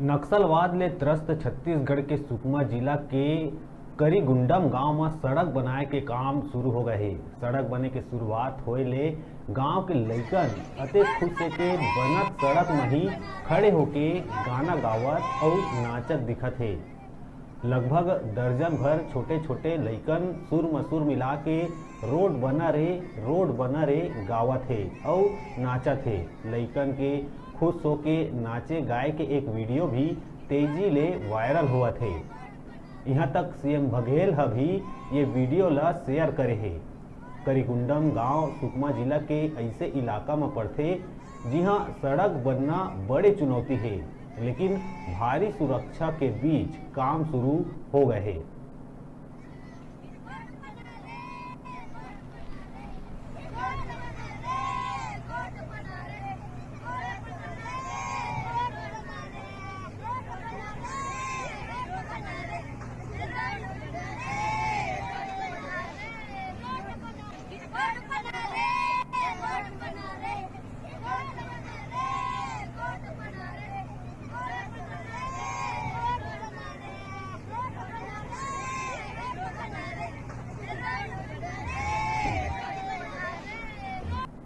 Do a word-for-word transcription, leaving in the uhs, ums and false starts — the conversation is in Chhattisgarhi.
नक्सलवाद ले त्रस्त छत्तीसगढ़ के सुकमा जिला के करीगुंडम गांव म सड़क बनाए के काम शुरू हो गए हे। सड़क बने के शुरुआत होए ले गांव के लइकन अतेक खुश हे के बनत सड़क म ही खड़े होके गाना गावत अउ नाचत दिखत हे। लगभग दर्जन भर छोटे-छोटे लइकन सुर म सुर मिला के "रोड बना रे, रोड बना रे" गावत हे अउ नाचत हे। लइकन के खुश होके नाचे गाए के एक वीडियो भी तेजी ले वायरल होवत हे। इहां तक सीएम बघेल ह भी ये वीडियो ला शेयर करे हे। करीगुंडम गांव सुकमा जिला के अइसे इलाका म पड़थे, जिहां सड़क बनना बड़े चुनौती हे, लेकिन भारी सुरक्षा के बीच काम शुरू हो गए हे।